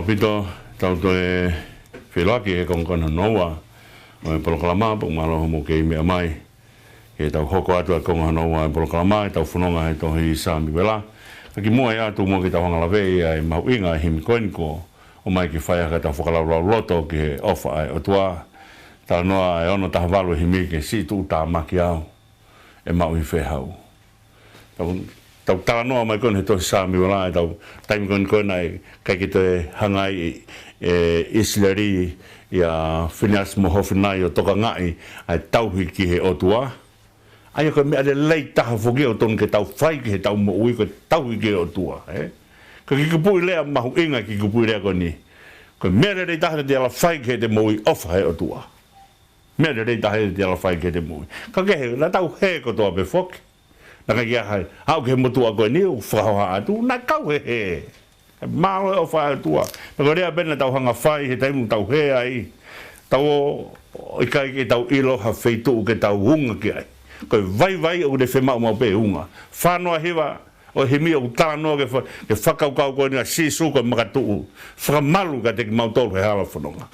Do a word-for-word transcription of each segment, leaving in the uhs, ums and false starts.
Pito, tau toe feʻiloaki he konga ko hono ua ʻo e polokalama, pea mālō hoʻomou kei meʻa mai. Ke tau hoko atu ʻa e konga hono ua ʻo e polokalama, ʻetau fononga he tohi Samiuela. Ka kimuʻa ia, tuku muʻa ke tau hanga ʻo laveʻi ʻa e mahuʻinga ʻo e himi ko eni kuo ʻomai ke fai ʻaki ʻetau fakalaulauloto ki he ʻofa ʻa e ʻOtua. Talanoa ʻa e ono taha valu ʻo e himi: Ke siʻi tuʻutāmaki au, ʻe maʻu ʻi fē haʻu. Tau, tau talanoa mai ko eni he tohi Samiuela, ʻetau taimi ko eni ko ē naʻe ʻikai ke toe hanga ai ʻe ʻIsileli, ʻia Finiasi mo Hofini, ʻo tokangaʻi ʻa e tauhi ki he ʻOtua. ʻA ia ko e meʻa lelei taha foki ʻoku totonu ke tau fai ki heʻetau moʻui, ko e tauhi ki he ʻOtua, ē? Ko e kiʻi kupuʻi lea mahuʻinga e kiʻi kupuʻi lea ko eni. Ko e meʻa lelei taha te te ala fai ki heʻete moʻui, ʻofa he ʻOtua. Meʻa lelei taha ia te te ala fai ki heʻete moʻui. Ka kehe, naʻa tau hē kotoa pē foki. Naʻe ʻikai ke ʻi ai ha, aʻu ki he motuʻa ko eni ʻoku fakahoha atu, naʻe kau he hē. Mālō e ʻofa ʻa e ʻOtua. Pea ko e lea pē naʻa tau hanga ʻo fai he taimi ʻoku tau hē ai, tau ō, ʻikai ke tau ʻilo ha feituʻu ke tau unga ki ai. Ko e vaivai ʻoku ne fiemaʻu maʻu pē unga. Fā noa hiva ʻo e himi ʻoku talanoa ki he fa-, ki he fakakaukau ko eni ʻa Sīsū ko e makatuʻu fakamalu kiate kimautolu he hala fononga.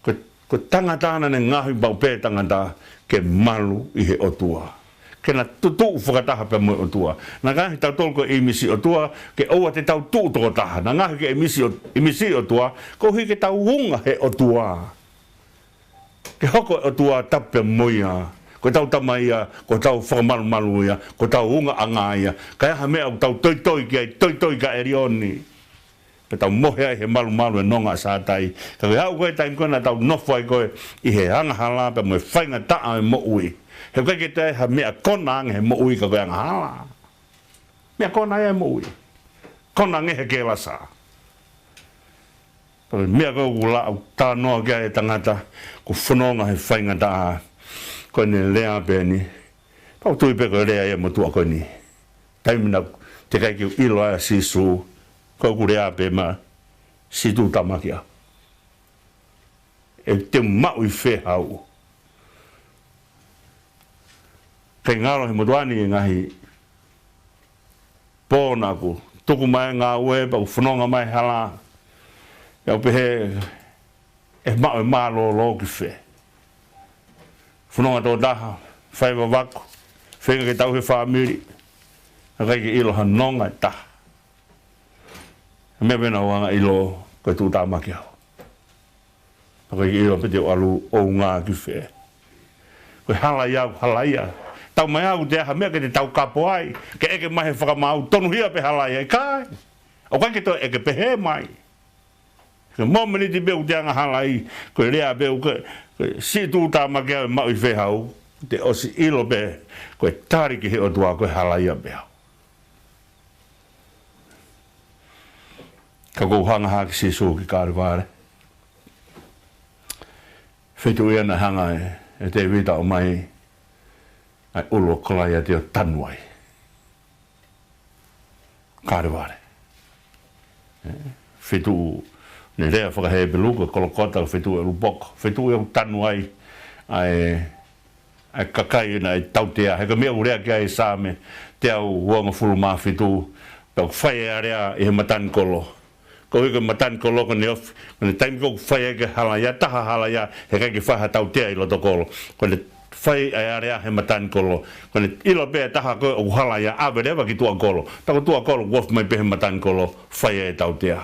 Ko, ko e tangata naʻa ne ngaohi maʻu pē tangata ke malu ʻi he ʻOtua, ke na tuʻu fakataha pea mo e ʻOtua. Naʻa ngaohi tautolu ko e ʻīmisi ʻOtua, ke ʻoua te tau tuʻu tokotaha. Naʻa ngaohi ke ʻīmisi ʻo, ʻīmisi ʻOtua, koeʻuhi ke tau unga he ʻOtua. Ke hoko e ʻOtua tapu pea mo ia ko hotau Tamai ia, ko hotau fakamalumalu ia, ko hotau ungaʻanga ia. Ka ʻi ai ha meʻa ʻoku tau toitoi ki ai, toitoi kia ʻElioni, pea tau mohe ai he malumalu e nonga ʻa Sātai. Ka ko e aʻu ko ē taimi ko ē naʻa tau nofo ai ko ē ʻi he angahala pea mo e faingataʻa e moʻui. He ʻoku ʻikai ke toe ʻi ai ha meʻa kona ange he moʻui ka ko e angahala. Meʻa kona ia he moʻui. Kona ange he kelasa. Pea ko e meʻa ko ē ʻoku la-, ʻoku talanoa ki ai e tangata kuo fononga he faingataʻa, ko ʻene lea pē eni. Pea ʻoku ou tui pē ko e lea ia ʻa e motuʻa ko eni. Taimi naʻe ʻikai ke u ʻilo ai ʻa Sīsū, ko ʻeku lea pē mai, siʻi tuʻutāmaki au, ʻe te u maʻu ʻi fē haʻu. Kae ngalo he motuʻa ni e ngaahi pō naʻa ku tuku mai e ngāue pea ku fononga mai he hala. Pea u pehē, ʻe maʻu e mālōlō ki fē? Fononga tokotaha, fai vavaku, feinga ke tauhi e fāmili, ka ʻikai ke ʻilo ha nonga ʻe taha. Meʻa pē naʻa ku hanga ʻo ʻilo, ko e tuʻutāmaki au. Pea ʻikai ke ʻilo pe te u ʻalu ʻo unga ki fē. Ko e halaia, halaia. Taumaiā ʻoku ʻi ai ha meʻa ke te taukapo ai, ke ʻeke mai he fakamaau, tonuhia pe halaia, ʻikai. ʻOku ʻikai ke toe ʻeke pehē mai. Ko e mōmeniti pē ʻoku te angahala ai, ko e lea pē ʻoku ke, ko e siʻi tuʻutāmaki au, ʻe maʻu ʻi fē haʻu, te ʻosi ʻilo pē ko e tali ki he ʻOtua ko e halaia pē au. Ka ʻoku ou hanga hake ʻa Sīsū ki Kalevale. Feituʻu ia naʻe hanga ʻe, ʻe Tēvita ʻo ʻomai ʻa e ʻulu ʻo Kolaiate ʻo tanu ai. Kalevale. Ē, feituʻu, ʻene lea faka-Hepelū ko Kolokota, feituʻu ʻelupoko. Feituʻu ia ʻoku tanu ai ʻa e, ʻa e kakai naʻe tautea. He ko e meʻa ʻoku lea ki ai e Saame teau uongofulu mā fitu, pea ʻoku fai e alea ʻi he matanikolo. Koeʻuhi ko e matanikolo ko ʻene ofi, ko ʻene taimi ko ē ʻoku fai ai e halaia, taha halaia, he ʻikai ke fai ha tautea ʻi loto kolo. Ko ʻene fai e alea he matanikolo. Ko ʻene ʻilo pē ʻe taha ko ē ʻoku halaia, ʻave leva ki tuʻa kolo. Pea ko tuʻa kolo ʻoku ofi mai pē he matanikolo, fai ai e tautea.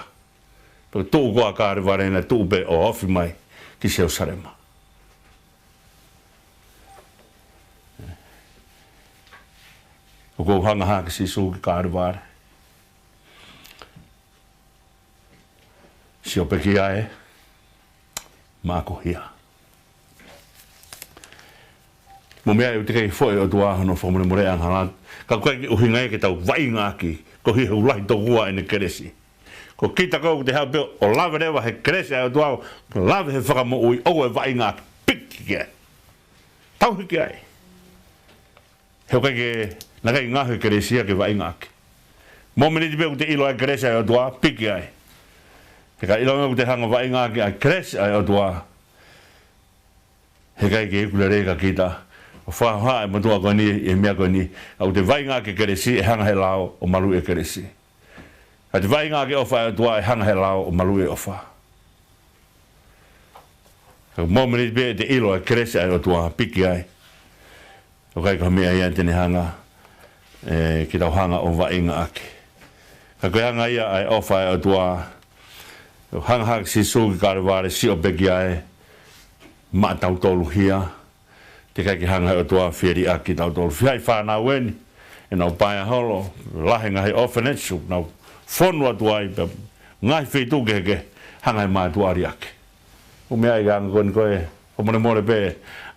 Pea tuʻu ko ē ʻa Kalevale naʻe tuʻu pē ʻo ofi mai ki Selusalema. ʻOku ou hanga hake ʻa Sīsū ki Kalevale. Sio pē ki ai, maʻaku hia. Mo e meʻa ʻoku teʻeki ke foʻi ʻe he ʻOtua hono fakamolemoleʻi e angahala, ka ʻoku ʻikai ke ʻuhinga ia ke tau vaʻinga ʻaki, koeʻuhi he ʻoku lahi tokua ʻene kelesi. Ko kita ko ē ʻoku te haʻu pē ʻo lave leva he kelesi ʻa e ʻOtua, lave he fakamoʻui, ʻoua ʻe vaʻinga ʻaki, piki ki ai. Tauhi ki ai. He ʻoku ʻikai ke, naʻe ʻikai ngaohi e kelesi ia ke vaʻinga ʻaki. Mōmeniti pē ʻoku te ʻilo ai e kelesi ʻa e ʻOtua, piki ai. He ka ʻilo mai ʻoku te hanga ʻo vaʻinga ʻaki ʻa e kelesi ʻa e ʻOtua, he ʻikai ke iku lelei kia kita. ʻOku fakahoha e motuʻa ko eni ʻi he meʻa ko eni, ʻoku te vaʻinga ʻaki e kelesi, ʻe hanga ʻe he lao ʻo maluʻi e kelesi. Pea te vaʻinga ʻaki e ʻofa ʻa e ʻOtua ʻe hanga he lao ʻo maluʻi e ʻofa. Ka ko e mōmeniti pē te ʻilo e kelesi ʻa e ʻOtua piki ai. ʻO ʻikai ko ha meʻa ia te ne hanga, ē, ke tau hanga ʻo vaʻinga ʻaki. Ka ko e anga ia ʻa e ʻofa ʻa e ʻOtua, ʻo hanga hake Sīsū ki Kalevale, sio pē ki ai, maʻa tautolu hia, teʻeki ke hanga he ʻOtua fie liʻaki tautolu. Fiha e fānau eni, ʻenau paea holo, lahi e ngaahi orphanage, nau fonu atu ai, pea ngaahi feituʻu kehekehe, hanga he mātuʻa liʻaki. ʻUmea i ka anga ko eni ko e, ko e molemole pē,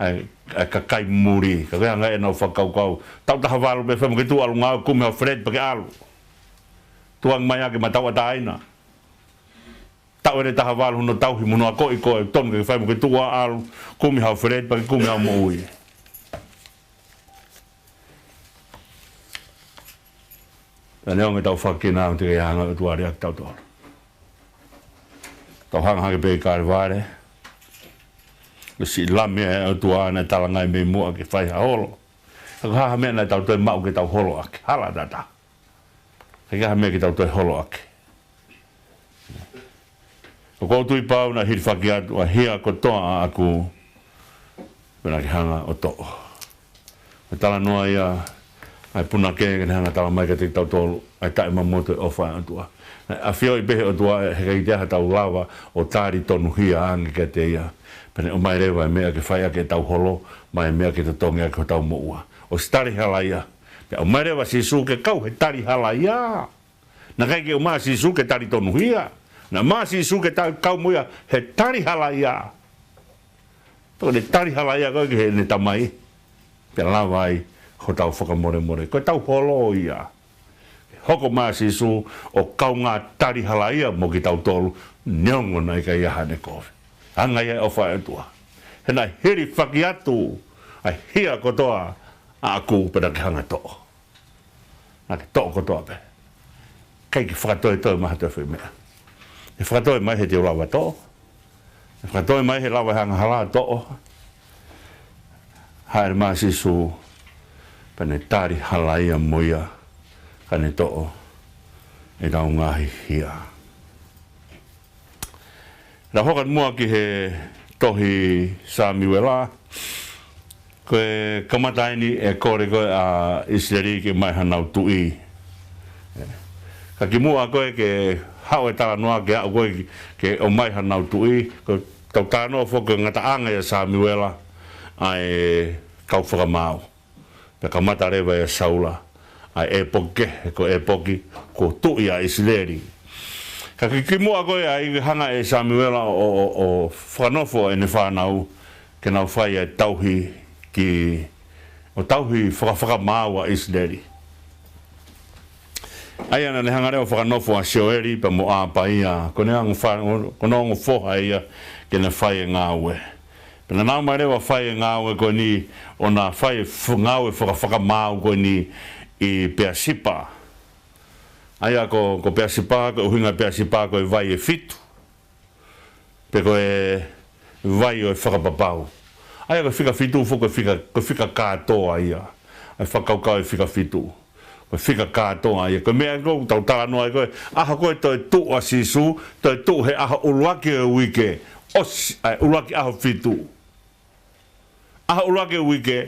ʻa e, ʻa e kakai muli, ka ko e anga ʻenau fakakaukau. Taʻu taha valu pē fai mo ke tuʻu ʻalu ngāue, kumi haʻo feleti pea ke ʻalu. Tuʻu ange mai ʻa ke ma tauʻatāina. Taʻu ʻe taha valu hono tauhi mo hono akoʻi koe, tonu ke fai mo ke tuʻu ʻalu, kumi haʻo feleti pea ke kumi haʻo moʻui. Ka neongo ʻetau fakakina ʻoku teʻeki hanga ʻe he ʻOtua liʻaki tautolu. Tau hanga hake pē ʻi Kalevale. Ko e siʻi Lami ʻa e ʻOtua naʻe talangai mei muʻa ke fai ha holo. Ka ko e hā ha meʻa naʻa tau toe maʻu ke tau holo ʻaki? Hala ʻataʻatā. Ka ko e hā ha meʻa ke tau toe holo ʻaki? ʻOku ou tui pau naʻe hilifaki atu ʻa e hia kotoa ʻaʻaku, pea naʻa ke hanga ʻo toʻo. Ko e talanoa ia ʻa e punake ke ne hanga ʻo talamai kiate kitautolu ʻa e taʻemamotu e ʻofa ʻa e ʻOtua. Naʻe ʻafioʻi pē ʻe he ʻOtua he ʻikai toe ʻi ai haʻatau lava ʻo tali tonuhia ange kiate ia. Pea ne ʻomai leva e meʻa ke fai ʻaki ʻetau holo, mo e meʻa ke totongi ʻaki hotau moʻua. ʻOsi tali halaia. Pea ʻomai leva ʻa Sīsū ke kau he tali halaia. Naʻe ʻikai ke ʻomai ʻa Sīsū ke tali tonuhia. Naʻe ʻomai ʻa Sīsū ke tali kau mo ia he tali halaia. Tau ne tali halaia ko ē ki heʻene Tamai. Pea lava ai hotau fakamolemole. Ko ʻetau holo ia. Hoko mai ʻa Sīsū ʻo kaungā tali halaia mo kitautolu, neongo naʻe ʻikai ʻi ai haʻane kovi. Anga ia e ʻofa ʻa e ʻOtua. He naʻe hilifaki atu ʻa e hia kotoa ʻaʻaku pea naʻa ke hanga ʻo toʻo. Naʻa ke toʻo kotoa pē. ʻIkai ke fakatoetoe mai ha toe foʻi meʻa. ʻE fakatoe mai he te u lava toʻo. ʻE fakatoe mai he lava e angahala toʻo. Hāʻele mai ʻa Sīsū, pea ne tali halaia mo ia, ka ne toʻo ʻetau ngaahi hia. Naʻa hoko atu muʻa ki he tohi Samiuela, ko e kamata eni e kole ko ē ʻa ʻIsileli ke ʻomai hanau tuʻi. Ka kimuʻa ko ē ke haʻu e talanoa ke aʻu ko ē ke ʻomai hanau tuʻi, ko e tau talanoa foki ki he ngataʻanga ʻia Samiuela ʻa e kau fakamaau. Pea kamata leva ʻia Saula ʻa e ʻepoki kehe, ko e ʻepoki ko e tuʻi ʻa ʻIsileli. Ka ki, kimuʻa ko ē ʻa e hanga ʻe Samiuela ʻo, ʻo, ʻo fakanofo ʻene fānau ke nau fai e tauhi ki, ʻo tauhi fakafakamaau ʻa ʻIsileli. ʻA ia naʻa ne hanga leva ʻo fakanofo ʻa Sioeli pea mo ʻApaia, ko ʻene ongo fa-, ko hono ongo foha ia ke na fai e ngāue. Pea naʻa nau ō mai leva ʻo fai e ngāue ko eni, ʻo na fai e f-, ngāue fakafakamaau ko eni ʻi Peasipa. ʻA ia ko, ko Peasipa, ko e ʻuhinga Peasipa ko e vai ʻe fitu. Pe ko e vai ʻo e fakapapau. ʻA ia ko e fika fitu foki ko e fika, ko e fika kātoa ia. ʻA e fakakaukau e fika fitu. Ko e fika kātoa ia. Ko e meʻa ko ē ʻoku tau talanoa ai ko ē, ʻaho ko ē toe tuʻu ʻa Sīsū, toe tuʻu he ʻaho ʻuluaki ʻo e uike, ʻosi ʻa e ʻuluaki ʻaho fitu. ʻAho ʻuluaki ʻo e uike,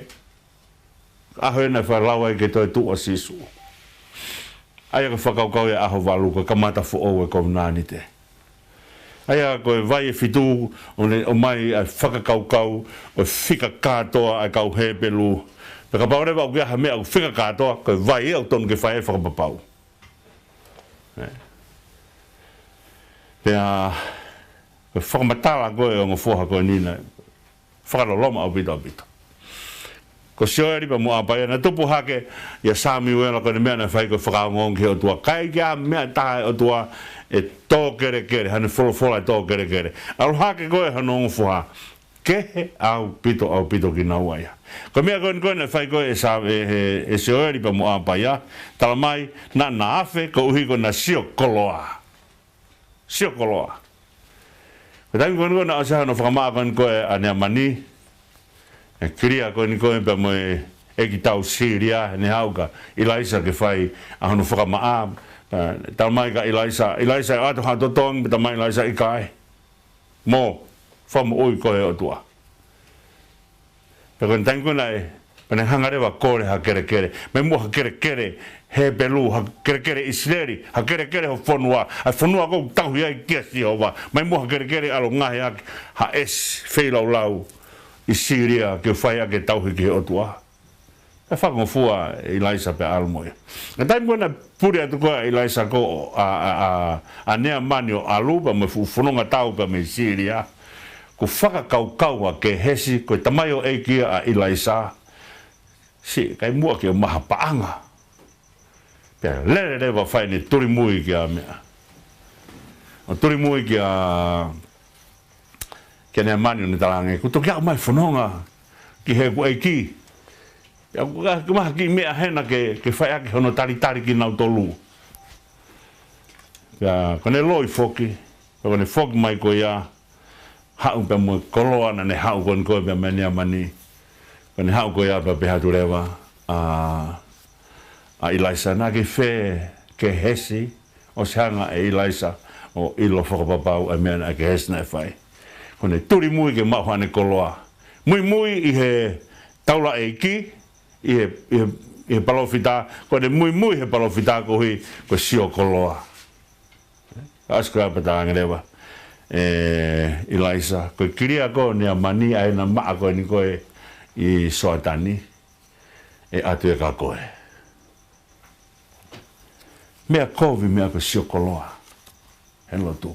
ʻaho ia naʻe fai e lau ai ke toe tuʻu ʻa Sīsū. ʻA ia ko e fakakaukau ia ʻaho valu, ko e kamata foʻou e kovinānite. ʻA ia ko e vai ʻe fitu, ʻo ne ʻomai ʻa e fakakaukau ʻo e fika kātoa ʻa e kau Hepelū. Pea kapau leva ʻoku ʻi ai ha meʻa ʻoku fika kātoa, ko e vai ia ʻoku tonu ke fai e fakapapau. Ē. Pea, ko e fakamatala ko ē ʻo e ongo foha ko eni naʻe fakaloloma ʻaupito, ʻaupito. Ko Sioeli pea mo ʻApaia, naʻe tupu hake ʻia Samiuela ko ʻene meʻa naʻe fai ko e fakaongoongo ki he ʻOtua. ʻIkai ke ʻi ai ha meʻa ʻe taha ʻa e ʻOtua ʻe tō kelekele, haʻane folofola ʻe tō kelekele. ʻAlu hake ko ē hono ongo foha, kehe ʻaupito, ʻaupito kinaua ia. Ko e meʻa ko eni ko ē naʻe fai ko ē ʻe Sa-, ʻe, ʻe, ʻe Sioeli pea mo ʻApaia, talamai naʻa na afe koeʻuhi ko ʻena sio koloa. Sio koloa. Ko e taimi ko eni ko ē naʻe ʻosi hono fakamaʻa ko eni ko ē ʻa Neamani, ʻe Kilia ko eni ko ē pea mo e ʻeikitau Sīlia, heʻene haʻu kia ʻIlaisa ke fai ʻa hono fakamaʻa, Talamai kia ʻIlaisa, ʻIlaisa, ʻoatu ha totongi? Pea talamai ʻe ʻIlaisa, ʻikai. Mou fakamoʻui koe ʻe he ʻOtua. Pea ko e taimi ko ē naʻe, pea ne hanga leva ʻo kole ha kelekele. Mei muʻa ha kelekele Hepelū, ha kelekele ʻIsileli, ha kelekele ho fonua, ʻa e fonua ʻoku tauhi ai kia Sihova. Mei muʻa ha kelekele ʻalu ʻo ngaohi ʻaki ha ʻesi feilaulau ʻi Sīlia ke fai ʻaki e tauhi ki he ʻOtua. Pea fakangofua ʻe ʻIlaisa pea ʻalu mo ia. Ka taimi ko ē naʻe puli atu ko ē ʻa ʻIlaisa ko ē ʻa, ʻa, ʻa, ʻa Neamani ʻo ʻalu pea mo e fuʻu fononga tau pea mei Sīlia, kuo fakakaukau ʻa Kehesi, ko e tamaioʻeiki ia ʻa ʻIlaisa, siʻi ʻikai muʻa ke ʻomai ha paʻanga. Pea lele leva ʻo fai ʻene tulimui kia meʻa. ʻO tulimui kia, kia Neamani ʻo ne talaange, kuo toki aʻu mai e fononga ki heʻeku ʻeiki. Pea ʻoku ʻikai ke ʻomai ha kiʻi meʻa hena ke, ke fai ʻaki hono talitali kinautolu. Pea ko ʻene loi foki, pea ko ʻene foki mai ko ia, haʻu pea mo e koloa naʻa ne haʻu ko eni ko ē pea mei Neamani. Ko ʻene haʻu ko ia pea pehē atu leva ʻa, ʻa ʻIlaisa, naʻa ke fē Kehesi? ʻOsi hanga ʻe ʻIlaisa ʻo ʻilo fakapapau ʻa e meʻa naʻe Kehesi naʻe fai. Ko ʻene tulimui ke maʻu haʻane koloa. Muimui ʻi he taulaʻeiki, ʻi he, ʻi he, ʻi he palōfita, ko ʻene muimui he palōfita koeʻuhi ko e sio koloa. ʻAsi ko ia pea talaange leva ʻe ʻIlaisa, ko e kilia ko ē ʻo Neamani ʻa ē naʻe maʻa ko eni ko ē ʻi Soatani, ʻe ʻatu ia kia koe. Meʻa kovi meʻa ko e sio koloa he lotu.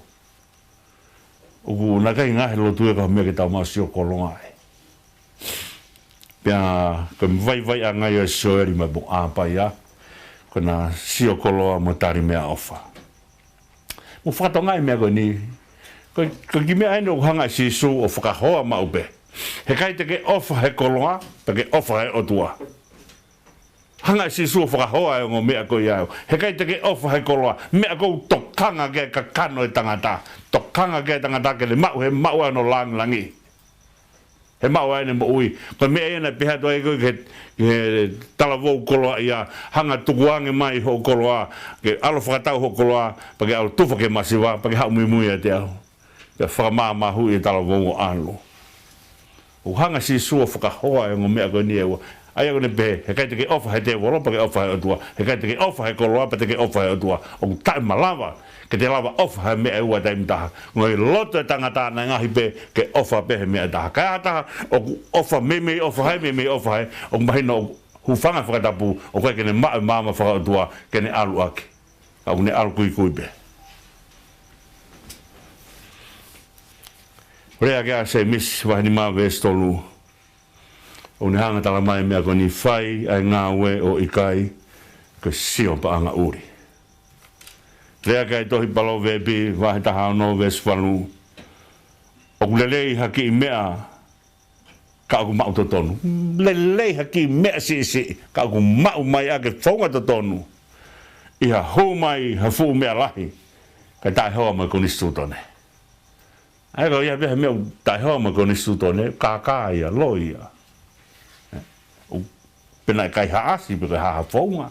ʻOku ʻikai ngata he lotu ia ka ko e meʻa ke tau maʻu sio koloa ai. Pea ko e vaivaiʻanga ia ʻo Sioeli mo Apaia, ko ʻena sio koloa mo tali meʻaʻofa. Mou fakatokangaʻi e meʻa ko eni. Ko, ko e kiʻi meʻa eni ʻoku hanga ʻe Sīsū ʻo fakahoa maʻu pē. Heʻikai te ke ʻofa he koloa, pea ke ʻofa he ʻOtua. Hanga ʻe Sīsū ʻo fakahoa e ongo meʻa ko ia. Heʻikai te ke ʻofa he koloa, meʻa ʻoku tokanga ki ai e kakano ʻo e tangata. Tokanga ki ai e tangata ke ne maʻu, he maʻu ʻa hono langilangi. He maʻu ʻa ʻene moʻui. Ko e meʻa ia naʻe pehē atu ai ko ē ki he, ki he talavou koloaʻia, hanga ʻo tukuange mai hoʻo koloa, ke ʻalu ʻo fakatau hoʻo koloa, pea ke ʻalu ʻo tufa ki he masiva, pea ke haʻu ʻo muimui ʻiate au. Pea fakamāmāhuʻi e talavou ʻo ʻalu. ʻOku hanga ʻe Sīsū ʻo fakahoa e ongo meʻa ko eni ʻe ua. ʻA ia ko ʻene pehē, heʻikai te ke ʻofa he tēvolo, pea ke ʻofa he ʻOtua. Heʻikai te ke ʻofa he koloa, pea te ke ʻofa he ʻOtua. ʻOku taʻemalava ke te lava ʻofa he meʻa ʻe ua taimi taha. Ngaahi loto e tangata naʻe ngaahi pē ke ʻofa pē he meʻa ʻe taha. Ka ʻi ai ha taha ʻoku ʻofa meimei ʻofa he, meimei ʻofa he, ʻoku mahino ʻoku hūfanga he fakatapu, ʻoku ʻikai ke ne maʻu e maama fakaʻotua ke ne ʻalu ʻaki. Ka ʻoku ne ʻalu kuikui pē. Lea ki ai ʻa Sēmisi, vahe nima veesi tolu. ʻOku ne hanga ʻo talamai e meʻa ko eni, fai ʻa e ngāue ʻo ʻikai ko e sio paʻanga ʻuli. Lea ki ai e tohi Palōveepi, vahe taha ono veesi valu. ʻOku lelei ha kiʻi meʻa ka ʻoku maʻu totonu. Lelei ha kiʻi meʻa siʻisiʻi ka ʻoku maʻu mai ʻaki e founga totonu. ʻI ha hū mai ha fuʻu meʻa lahi, kae taʻehoa mo e konisitūtone. ʻA ia ko ia pē ha meʻa ʻoku taʻehoa mo e konisitūtone, kākā ia, loi ia. ʻOku pehē naʻe kaihaʻasi pē ko e hā ha founga.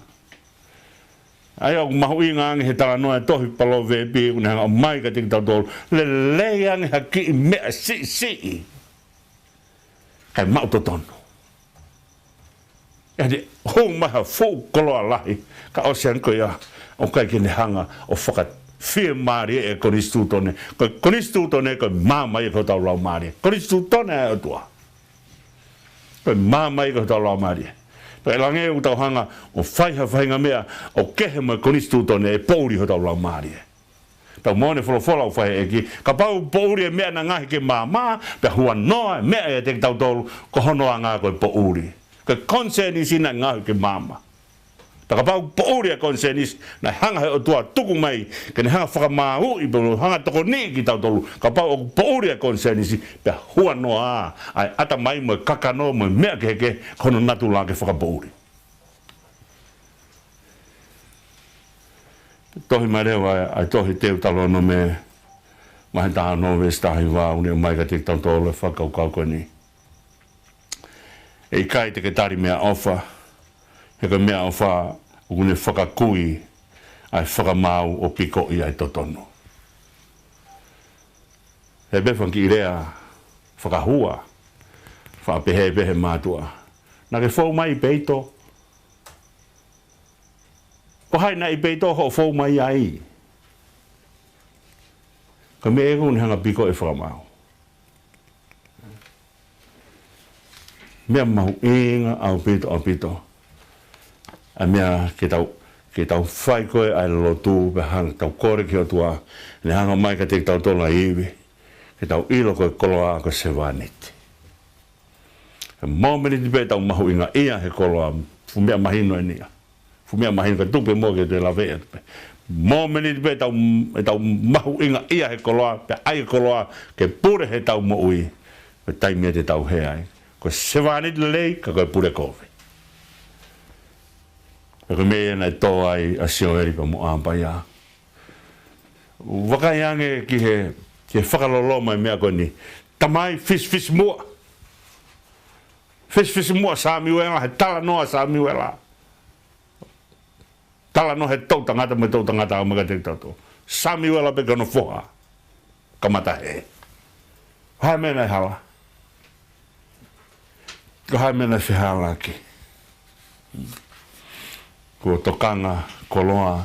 ʻA ia ʻoku mahuʻinga ange he talanoa e tohi Palōveepi, ʻoku ne hanga ʻo ʻomai kiate kitautolu, lelei ange ha kiʻi meʻa siʻisiʻi kae maʻu totonu. ʻE te hū mai ha fuʻu koloa lahi, ka ʻosi ange ko ia, ʻoku ʻikai ke ne hanga ʻo fakafiemālieʻi e konisitūtone. Ko e konisitūtone ko e maama ia ki hotau laumālie. Konisitūtone ʻa e ʻOtua. Ko e maama ia ki hotau laumālie. Pea ʻe lange ʻoku tau hanga ʻo fai ha faʻahinga meʻa ʻoku kehe mo e konisitūtone, ʻe poʻuli hotau laumālie. Tau moʻoni e folofola ʻoku fai ʻe he ʻEiki, kapau ʻoku poʻuli e meʻa naʻe ngaohi ke maama, pea huanoa e meʻa ʻiate kitautolu, ko hono anga ko e poʻuli. Ko e konisēnisi naʻe ngaohi ke maama. Pea kapau ʻoku poʻuli e konisēnisi, naʻe hanga ʻe he ʻOtua ʻo tuku mai ke ne hanga ʻo fakamāuʻi pea mo hanga ʻo tokoniʻi kitautolu. Kapau ʻoku poʻuli e konisēnisi, pea huanoa ʻa e ʻatamai mo e kakano mo e meʻa kehekehe, ko hono natula ke fakapoʻuli. Tohi mai leva ʻa e tohi Teutalōnome, vahe taha ono veesi taha hiva, ʻoku ne ʻomai kiate kitautolu e fakakaukau ko eni. ʻE ʻikai te ke tali meʻaʻofa, he ko e meʻaʻofa ʻoku ne fakakui ʻa e fakamaau ʻo pikoʻi ʻa e totonu. He pē fanga kiʻi lea fakahua, faʻa pehē pē he mātuʻa. Naʻa ke fou mai ʻi peito. Ko hai naʻe ʻi peito hoʻo fou mai ai? Ko e meʻa ʻoku ne hanga pikoʻi e fakamaau. Meʻa mahuʻinga ʻaupito, ʻaupito. ʻA e meʻa ke tau, ke tau fai ko ē ʻa e lotu, pea hanga tau kole ki he ʻOtua, ne hanga mai kiate kitautolu ʻa e ivi, ke tau ʻilo ko e koloa ko e sevāniti. He momeniti pē tau mahuʻingaʻia he koloa, fuʻu meʻa mahino eni ia. Fuʻu meʻa mahino ka tupe mo ke te lave atu pē. Momeniti pē tau, tau mahuʻingaʻia he koloa, pea ʻai e koloa ke pule he tau moʻui. Ko e taimi ia te tau hē ai. Ko e sevāniti lelei, ka ko e pule kovi. Pea ko e meʻa ia naʻe tō ai ʻa Sioeli pea mo ʻApaia. Vakai ange ki he, ki he fakaloloma e meʻa ko eni. Tamai fisifisimuʻa. Fisifisimuʻa Samiuela, he talanoa Samiuela. Talanoa he toʻutangata mo e toʻutangata ʻo aʻu mai kiate kitautolu. Samiuela pē ko hono foha. Kamata hē. Ko e hā e meʻa naʻe hala? Ko e hā e meʻa naʻe fehālaaki? Kuo tokanga koloa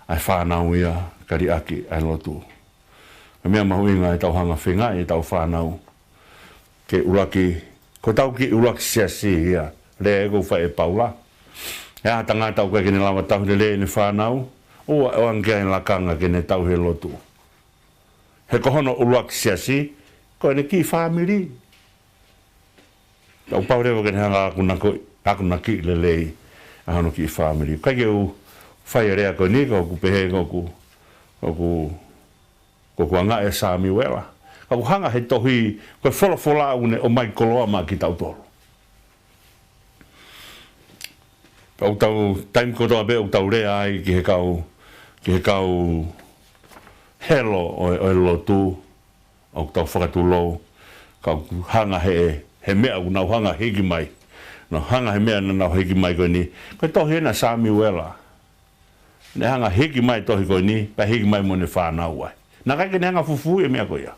ʻa e fānau ia ka liʻaki ʻa e lotu. Ko e meʻa mahuʻinga ʻetau hanga feingaʻi ʻetau fānau ke ʻuluaki, ko ʻetau kiʻi ʻuluaki siasi ia, lea ʻoku fai ʻe Paula. ʻE ʻi ai ha tangata ʻoku ʻikai ke ne lava tauhi lelei ʻene fānau, ʻoua ʻe ʻoange ki ai e lakanga ke ne tauhi e lotu. He ko hono ʻuluaki siasi, ko ʻene kiʻi fāmili. Kuo pau leva ke ne hanga ʻo akonakiʻi, akonakiʻi lelei ʻa hono kiʻi fāmili. ʻIkai ke u fai e lea ko eni, ka ʻoku pehē, ka ʻoku, ʻoku, ʻoku angaʻi ʻe Samiuela. Ka ʻoku hanga he tohi, ko e folofola ʻoku ne ʻomai koloa maʻa kitautolu. Pea ʻoku tau, taimi kotoa pē ʻoku tau lea ai ki he kau, ki he kau helo ʻo e, ʻo e lotu, ʻoku tau fakatulou, ka ʻoku hanga he, he meʻa ʻoku nau hanga hiki mai. Nau hanga he meʻa naʻa nau hiki mai ko eni. Ko e tohi ena ʻa Samiuela. Ne hanga hiki mai tohi ko eni, pea hiki mai mo ʻene fānau ai. Naʻe ʻikai ke ne hanga fufū e meʻa ko ia.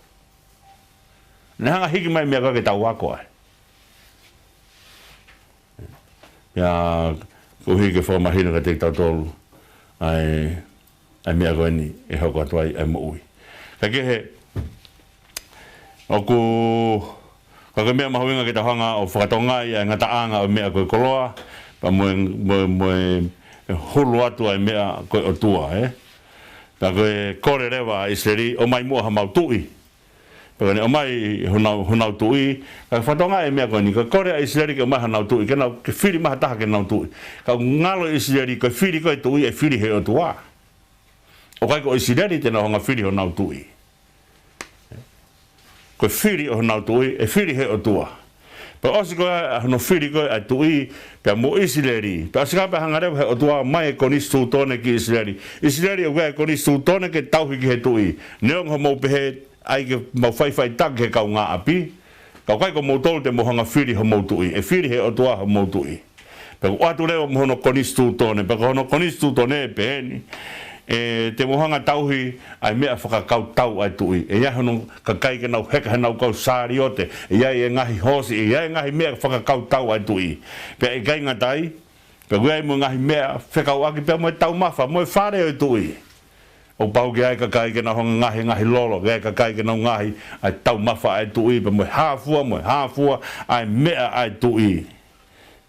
Ne hanga hiki mai meʻa ko ia ke tau ako ai. Ia, koeʻuhi ke fakamahino kiate kitautolu ʻa e, ʻa e meʻa ko eni ʻe hoko atu ai ʻa e moʻui. Ka kehe, ʻoku, ka ko e meʻa mahuʻinga ke tau hanga ʻo fakatokangaʻi ʻa e ngataʻanga ʻo e meʻa ko e koloa, pea mo e, mo e, mo e hulu atu ʻa e meʻa ko e ʻOtua, ē? Pea ko e kole leva ʻa ʻIsileli, ʻomai muʻa hamau tuʻi. Pea ko ʻene ʻomai honau, honau tuʻi, ka fakatokangaʻi e meʻa ko eni, ka kole ʻa ʻIsileli ke ʻomai honau tuʻi, ke nau, ke fili mai ha taha ke nau tuʻi. Ka ʻoku ngalo ʻIsileli, ko e fili ko ē tuʻi, ʻe fili he ʻOtua. ʻOku ʻikai ko ʻIsileli te nau hanga fili honau tuʻi. Ko e fili ʻo honau tuʻi, ʻe fili he ʻOtua. Pea ʻosi ko ē hono fili ko ē ʻa e tuʻi, pea mo ʻIsileli. Pea ʻosi ko ē pea hanga leva he ʻOtua mai e konisitūtone ki ʻIsileli. ʻIsileli ʻoku ʻi ai e konisitūtone ke tauhi ki he tuʻi. Neongo hoʻomou pehē ʻai ke mau faʻifaʻitaki he kaungāʻapi. Ka ʻoku ʻikai ko moutolu te mou hanga fili homou tuʻi. ʻE fili he ʻOtua homou tuʻi. Pea ʻoku ʻoatu leva mo hono konisitūtone. Pea ko hono konisitūtone ʻe peheni. ʻE te mou hanga tauhi ʻa e meʻa fakakautau ʻa e tuʻi. ʻE ʻi ai hono kakai ke nau heka heʻenau kau saliote. ʻE ʻi ai e ngaahi hoosi. ʻE ʻi ai e ngaahi meʻa fakakautau ʻa e tuʻi. Pea ʻikai ngata ai. Pea ʻoku ʻi ai mo e ngaahi meʻa fekauʻaki pea mo e taumafa, mo e fale ʻo e tuʻi. ʻOku pau ke ʻi ai e kakai ke nau hanga ngaohi e ngaahi lolo, ke ʻi ai e kakai ke nau ngaohi ʻa e taumafa ʻa e tuʻi, pea mo e hā fua, mo e hā fua ʻa e meʻa ʻa e tuʻi.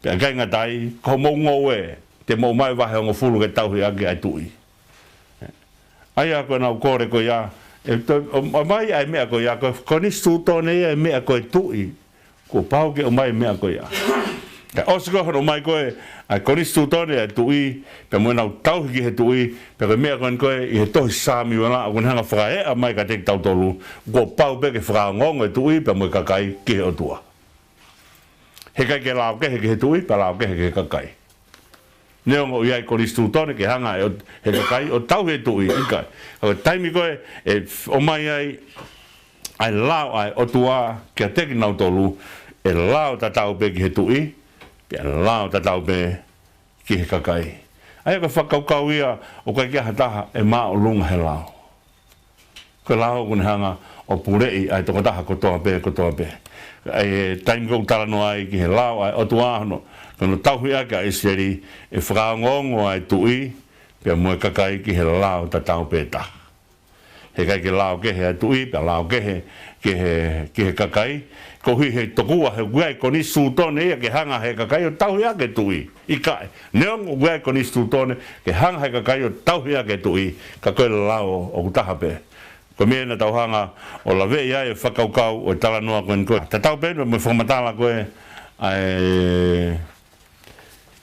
Pea ʻikai ngata ai, ko hoʻomou ngoue, te mou ʻomai e vahe hongofulu ke tauhi ʻaki ʻa e tuʻi. ʻA ia ko ʻenau kole ko ia, ʻe to-, ʻo, ʻomai ʻa e meʻa ko ia, ko e konisitūtone ia e meʻa ko e tuʻi. Kuo pau ke ʻomai e meʻa ko ia. Ka ʻosi ko ē hono ʻomai ko ē ʻa e konisitūtone ʻa e tuʻi, pea mo ʻenau tauhi ki he tuʻi, pea ko e meʻa ko eni ko ē ʻi he tohi Samiuela, ʻoku ne hanga fakaeʻa mai kiate kitautolu, kuo pau pē ke fakaongoongo e tuʻi, pea mo e kakai ki he ʻOtua. He ʻikai ke lao kehe ki he tuʻi, pea lao kehe ki he kakai. Neongo ʻoku ʻi ai e konisitūtone ke hanga ʻe he kakai ʻo tauhi e tuʻi, ʻikai. Ka ko e taimi ko ē ʻe f-, ʻomai ai ʻa e lao ʻa e ʻOtua kiate kinautolu, ʻe lao tatau pē ki he tuʻi, pea lao tatau pē ki he kakai. ʻA ia ko e fakakaukau ia ʻoku ʻikai ke ʻi ai ha taha ʻe māʻolunga he lao. Ko e lao ʻoku ne hanga ʻo puleʻi ʻa e tokotaha kotoa pē, kotoa pē. ʻA e taimi ko ē ʻoku talanoa ai ki he lao ʻa e ʻOtua hono, ko hono tauhi ʻaki ʻa ʻIsileli, ʻe fakaongoongo ʻa e tuʻi pea mo e kakai ki he lao tatau pē taha. He ʻikai ke lao kehe ʻa e tuʻi, pea lao kehe ki he, ki he kakai. Koeʻuhi he tokua he ʻoku ʻi ai e konisitūtone ia ke hanga he kakai ʻo tauhi ʻaki e tuʻi. ʻIkai. Neongo ʻoku ʻi ai e konisitūtone ke hanga he kakai ʻo tauhi ʻaki e tuʻi, ka ko e lao ʻoku taha pē. Ko e meʻa naʻa tau hanga ʻo laveʻi ai e fakakaukau ʻo e talanoa ko eni ko ē. Tatau pē mo e fakamatala ko ē ʻa e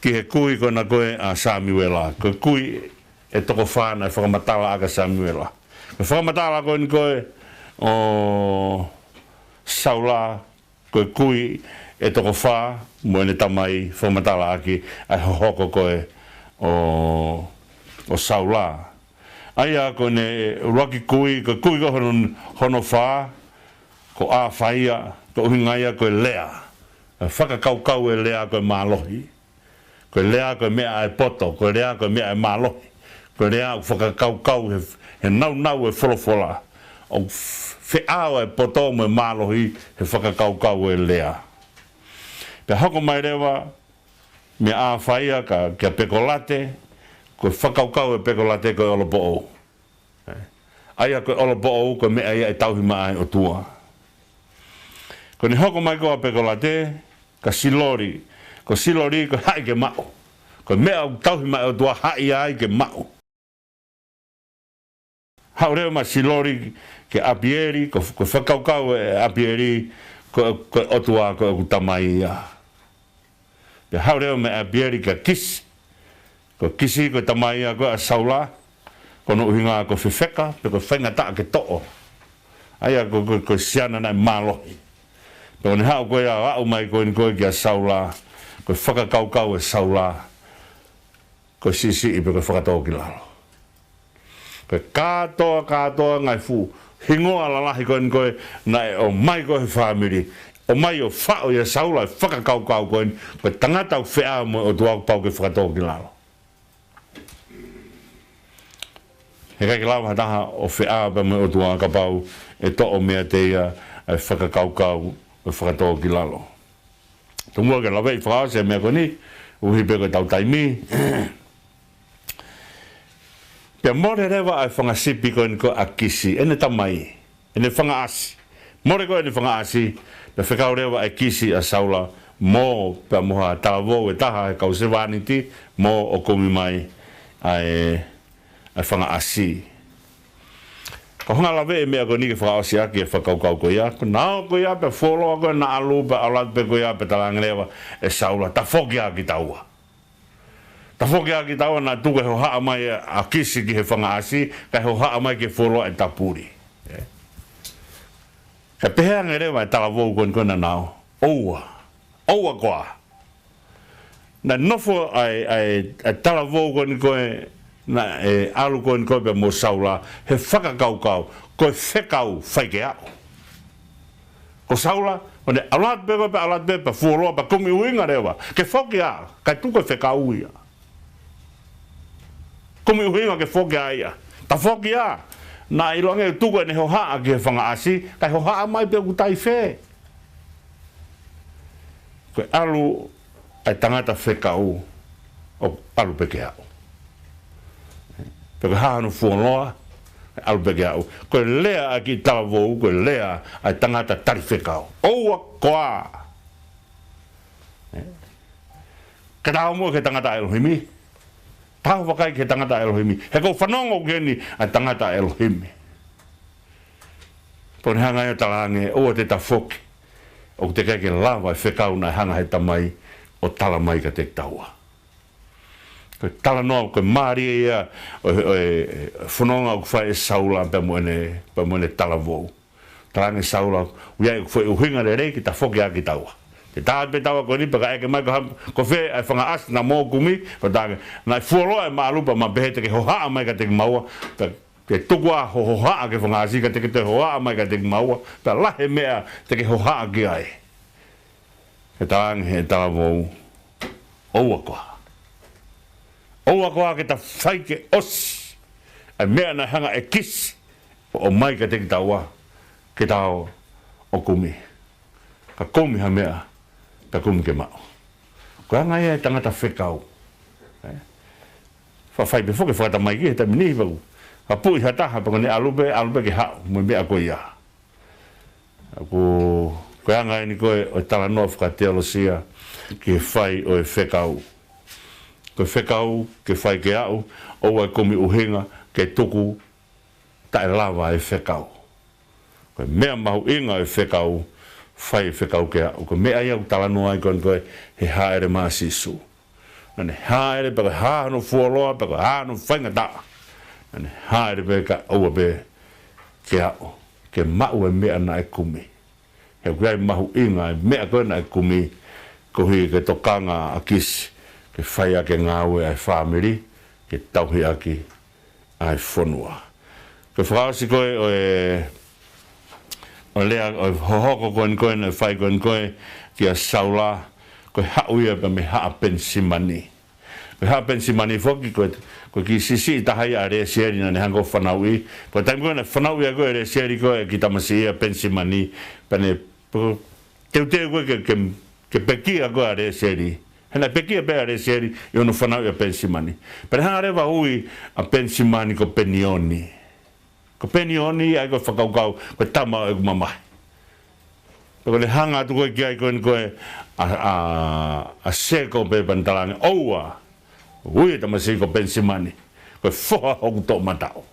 ki he kui ko ena ko ē ʻa Samiuela. Ko e kui ʻe toko fā naʻe fakamatala ʻaki ʻa Samiuela. Ko e fakamatala ko eni ko ē ʻo Saula, ko e kui ʻe toko fā mo ʻene tamai fakamatala ʻaki ʻa e hohoko ko ē ʻo, ʻo Saula. ʻA ia ko ʻene ʻuluaki kui, ko e kui ko hono, hono fā, ko ʻAfaia, ko e ʻuhinga ia ko e lea. Fakakaukau e lea ko e mālohi. Ko e lea ko e meʻa ʻa e poto, ko e lea ko e meʻa ʻa e mālohi. Ko e lea ʻoku fakakaukau he, he naunau e folofola. ʻOku feʻao e poto mo e mālohi he fakakaukau e lea. Pea hoko mai leva mei ʻAfaia ka, kia Pekolate, ko e fakakaukau e Pekolate ko e olopoʻou. ʻA ia ko e olopoʻou ko e meʻa ia ʻe tauhi maʻa e ʻOtua. Ko ʻene hoko mai ko ē ʻa Pekolate, ka Siloli, ko Siloli ko e haʻi ke maʻu. Ko e meʻa ʻoku tauhi maʻa e ʻOtua haʻi ai ke maʻu. Haʻu leva mai Siloli kia ʻApieli, ko, ko e fakakaukau e ʻApieli, ko, ko e ʻOtua ko ʻeku tamai ia. Pea haʻu leva mai ʻApieli kia Kisi. Ko Kisi ko e tamai ia ko ē ʻa Saula, ko hono ʻuhinga ko e fefeka, pe ko e faingataʻa ke toʻo. ʻA ia ko, ko, ko e siana naʻe mālohi. Pea ko ʻene haʻu ko ia ʻo aʻu mai ko eni ko ē kia Saula, ko e fakakaukau e Saula, ko e siʻisiʻi pe ko e fakatōkilalo. Ko e kātoa, kātoa ngaahi fuʻu hingoa lalahi ko eni ko ē naʻe ʻomai ko ē he fāmili. ʻOmai ʻo faʻo ʻia Saula e fakakaukau ko eni, ko e tangata ʻoku feʻao mo e ʻOtua ʻoku pau ke fakatōkilalo. He ʻikai ke lava ha taha ʻo feʻao pea mo e ʻOtua kapau ʻe toʻo meiate ia ʻa e fakakaukau ʻo e fakatōkilalo. Tomuʻa ke laveʻi fakaʻosi e meʻa ko eni, ʻuhi pē ko ʻetau taimi. Pea mole leva ʻa e fanga sipi ko eni ko ē ʻa Kisi, ʻene tamai, ʻene fanga ʻasi. Mole ko ē ʻene fanga ʻasi, pea fekau leva ʻe Kisi ʻa Saula, mō pea mo ha talavou ʻe taha he kau sevāniti, mō ʻo kumi mai ʻa e, ʻa e fanga ʻasi. Ko e hanga ʻo laveʻi e meʻa ko eni ke fakaʻosi ʻaki e fakakaukau ko ia, ko e nau ko ia pea fuoloa ko ē naʻa ʻalu pea ʻalu atu pē ko ia pea talaange leva ʻe Saula, tafoki ā kitaua. Tafoki ā kitaua, naʻe tuku e hohaʻa mai ʻa Kisi ki he fanga ʻasi, kae hohaʻa mai ki he fuoloa ʻe tapuli. ʻE. Kae pehē ange leva e talavou ko eni ko ē naʻa nau, ʻoua, ʻoua koā. Naʻe nofo ʻa e, ʻa e, ʻa e talavou ko eni ko ē naʻe ʻalu ko eni ko ē pea mo Saula, he fakakaukau, ko e fekau fai ke aʻu. Ko Saula, ʻo ne ʻalu atu pē ko ē pea ʻalu atu pē pea fuoloa pea kumi ʻuhinga leva. Ke foki ā, kae tuku e fekau ia. Kumi ʻuhinga ke foki ā ia. Tafoki ā, naʻe ʻiloange ʻe tuku ʻene hohaʻa ki he fanga ʻasi, kae hohaʻa mai pē ʻoku taʻi fē. Ko e ʻalu ʻa e tangata fekau ʻoku ʻalu pē ke aʻu. Pe ko e hā hono fuoloa, ʻalu pē ke aʻu. Ko e lea ʻa e kiʻi talavou, ko e lea ʻa e tangata tali fekau. ʻOua koā. Ke tau mo e tangata ʻa ʻElohimi. Tau vakai ki he tangata ʻa ʻElohimi. He ʻoku ou fanongo ki heni ʻa e tangata ʻa ʻElohimi. Pea ne hanga ia ʻo talaange, ʻoua te ta foki. ʻOku teʻeki ke lava e fekau naʻe hanga he tamai ʻo tala mai kiate kitaua. Ko e talanoa, ko e mālie ia ʻo e, ʻo e, ʻo e fononga ʻoku fai ʻe Saula pea mo ʻene, pea mo ʻene talavou. Talaange ʻe Saula, ʻoku ʻi ai e foʻi ʻuhinga lelei ke ta foki ā kitaua. Te ta ʻalu pē taua ko eni pea ka ʻeke mai ko ha, ko fē ʻa e fanga ʻasi naʻa mou kumi, pea talaange, naʻe fuoloa e maʻalupa ma pehē te ke hohaʻa mai kiate kimaua, pea ke tuku ā ho hohaʻa ki he fanga ʻasi ka te ke toe hohaʻa mai kiate kimaua, pea lahi e meʻa te ke hohaʻa ki ai. Pea talaange ʻe he talavou, ʻoua koā. ʻOua koā ke ta fai ke ʻosi ʻa e meʻa naʻe hanga ʻe Kisi ʻo ʻomai kiate kitaua ke ta ō ʻo kumi. Ka kumi ha meʻa, pea kumi ke maʻu. Ko e anga ia e tangata fekau. Ē? Faʻa fai pē foki e fakatamaiki he taimi ni pau. Ka puʻi ha taha pea ko ʻene ʻalu pē, ʻalu pē ke haʻu mo e meʻa ko ia. ʻA ia ko, ko e anga eni ko ē ʻo e talanoa fakateolosia ki he fai ʻo e fekau. Ko e fekau ke fai ke aʻu, ʻoua ʻe kumi ʻuhinga ke tuku taʻelava e fekau. Ko e meʻa mahuʻinga e fekau, fai e fekau ke aʻu. Ko e meʻa ia ʻoku talanoa ai ko eni ko ē he hāʻele mai ʻa Sīsū. Naʻa ne hāʻele pē ko e hā hono fuoloa, pē ko e hā hono faingataʻa. Naʻa ne hāʻele pē kae ʻoua pē ke aʻu, ke maʻu e meʻa naʻe kumi. He ʻoku ʻi ai e mahuʻinga e meʻa ko ē naʻe kumi, koeʻuhi ke tokanga ʻa Kisi ke fai ʻaki e ngāue ʻa e fāmili, ke tauhi ʻaki ʻa e fonua. Ko e fakaʻosi ko ē ʻo e, ʻo e lea, ʻo e hohoko ko eni ko ē naʻe fai ko eni ko ē kia Saula, ko e haʻu ia pē mei Haʻa Penisimani. Ko e Haʻa Penisimani foki, ko e, ko e kiʻi siʻisiʻi taha ia ʻa Lesieli naʻa ne hanga ʻo fanauʻi. Ko e taimi ko ē naʻe fanauʻi ai ko ē ʻe Lesieli ko ē e kiʻi tamasiʻi ia ʻa Penisimani, pea ne, pea ko e teuteu ko ē ke, ke, ke pekia ko ē ʻa Lesieli. He naʻe pekia pē ʻa Lesieli ʻi hono fanauʻi ʻa Penisimani. Pea ne hanga leva ʻo ui ʻa Penisimani ko Penioni. Ko Penioni, ʻa ia ko e fakakaukau, ko e tama ʻo ʻeku mamahi. Pea ko ʻene hanga atu ko ē ki ai ko eni ko ē ʻa, ʻa, ʻa Sēkope, pea ne talaange, ʻoua, ui e tamasiʻi ko Penisimani, ko e foha hoku toʻomataʻu.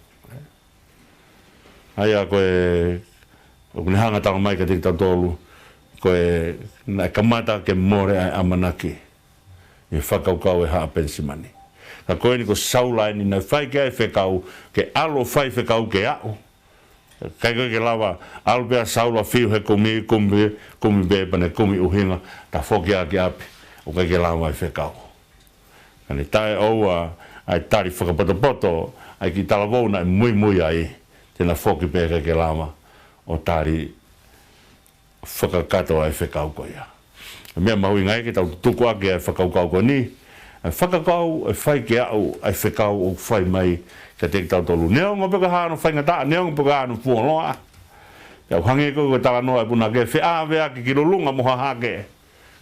ʻA ia ko e, ʻoku ne hanga ʻo talamai kiate kitautolu, ko e, naʻe kamata ke mole ʻa e ʻamanaki ʻi he fakakaukau ʻa e Haʻa Penisimani. Ka ko eni ko Saula eni naʻe fai ki ai e fekau, ke ʻalu ʻo fai e fekau ke aʻu. ʻIkai ko ē ke lava, ʻalu pē ʻa Saula fiu he kumi, kumi, kumi pē pea ne kumi ʻuhinga, tafoki ʻaki ʻapi, ʻoku ʻikai ke lava e fekau. Ka ne taʻeʻoua ʻa e tali fakapotopoto ʻa e kiʻi talavou naʻe muimui ai, te na foki pē ʻikai ke lava ʻo tali fakakakato ʻa e fekau ko ia. Meʻa mahuʻinga ia ke tau tuku ʻaki ʻa e fakakaukau ko eni, ʻa e fakakaukau ʻe fai ke aʻu ʻa e fekau ʻoku fai mai kiate kitautolu. Neongo pē ko e hā hono faingataʻa, neongo pē ko e hā hono fuoloa. Pea ʻoku hangē ko e talanoa ʻa e punake, feʻaveʻaki ki lulunga mo hahake.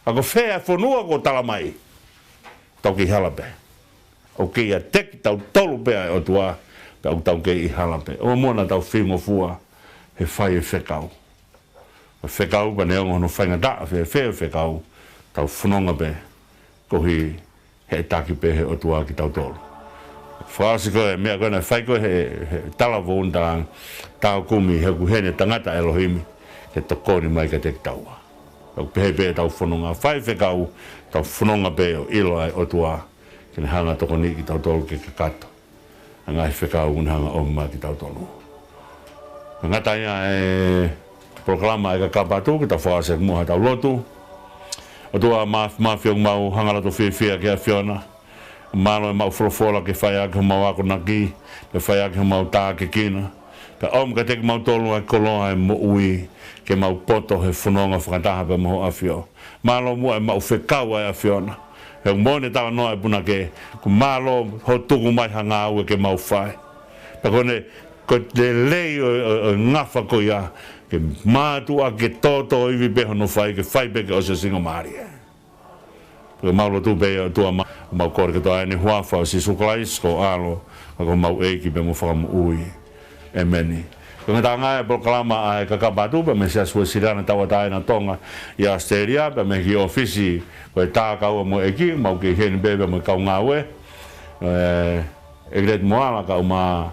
Ka ko fē ʻa e fonua kuo talamai? Tau kei hala pē. ʻOku kei ʻiate kitautolu pē ʻa e ʻOtua, pea ʻoku tau kei hala pē. ʻOua muʻa naʻa tau fingofua he fai e fekau. Ko e fekau pea neongo hono faingataʻa fēfē e fekau, tau fononga pē, koeʻuhi he ʻe taki pē ʻe he ʻOtua kitautolu. Fakaʻosi ko ē e meʻa ko ē naʻe fai ko ē ʻe he, he talavou naʻe talaange, tau kumi he ʻoku ʻi heni e tangata ʻa ʻElohimi ke tokoni mai kiate kitaua. ʻOku pehē pē ʻetau fononga, fai e fekau, tau fononga pē ʻo ʻilo ʻa e ʻOtua ke ne hanga ʻo tokoniʻi kitautolu ke kakato ʻa e ngaahi fekau ʻoku ne hanga ʻo ʻomai kiate kitautolu. Ka ngata ia e polokalama ʻa e Kakapa Atu, ke tau fakaʻosi ʻaki muʻa haʻatau lotu. ʻOtua Māfimafi, ʻoku mau hanga ʻo loto fiefia ki he ʻAfiona. Mālō e maʻu folofola ke fai ʻaki homau akonaki, ke fai ʻaki homau tākiekina. Pea ʻomi kiate kimautolu ʻa e koloa ʻo e moʻui, ke mau poto he fononga fakataha pea mo ho ʻAfio. Mālō muʻa e maʻu fekau ʻa e ʻAfiona. He ʻoku moʻoni e talanoa ʻa e punake, ko e mālō hoʻo tuku mai ha ngāue ke mau fai. Pea ko ʻene, ko e lelei ʻo, ʻo, ʻo e ngafa ko ia, ke mātuʻaki, ke tōtōivi pē hono fai, ke fai pē ke ʻosi e singamālie. Pea mau lotu pē ʻOtua, mau kole kotoa ʻi he huafa ʻo Sīsū Kalaisi ko ho ʻAlo, ko homau ʻEiki pea mo Fakamoʻui. ʻĒmeni. Ko e ngataʻanga e polokalama ʻa e Kakapa Atu pea mei he Siasi Uēsiliana Tauʻatāina ʻo Tonga ʻi ʻAositelēlia, pea mei he kiʻi ʻōfisi ko e tā kaua mo e ʻEiki, mau kei ʻi heni pē pea mo e kau ngāue. ʻE, ʻEiki Leti Moala kae ʻumaʻā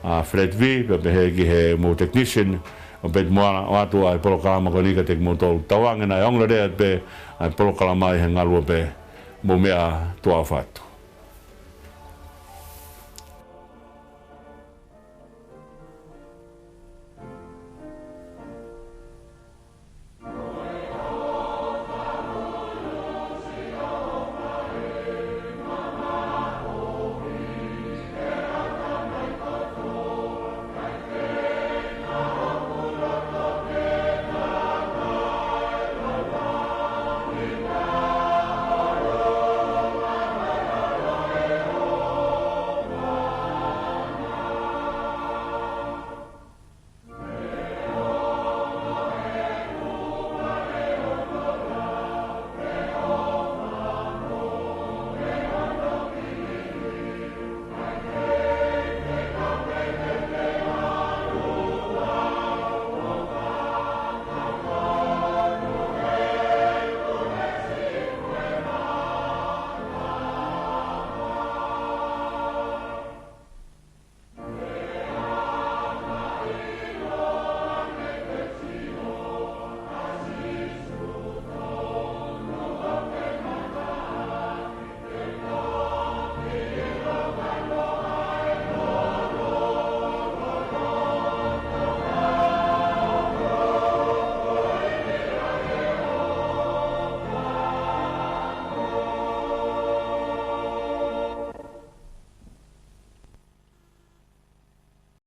ʻa Feleti Vī, pea pehē ki he mo e technician ʻo Peti Moala ʻo ʻoatu ʻa e polokalama ko eni kiate kimoutolu. Tauange naʻe ongo lelei pē ʻa e polokalama ʻi he ngaluope, mou meʻa, tuʻa ʻofa atu.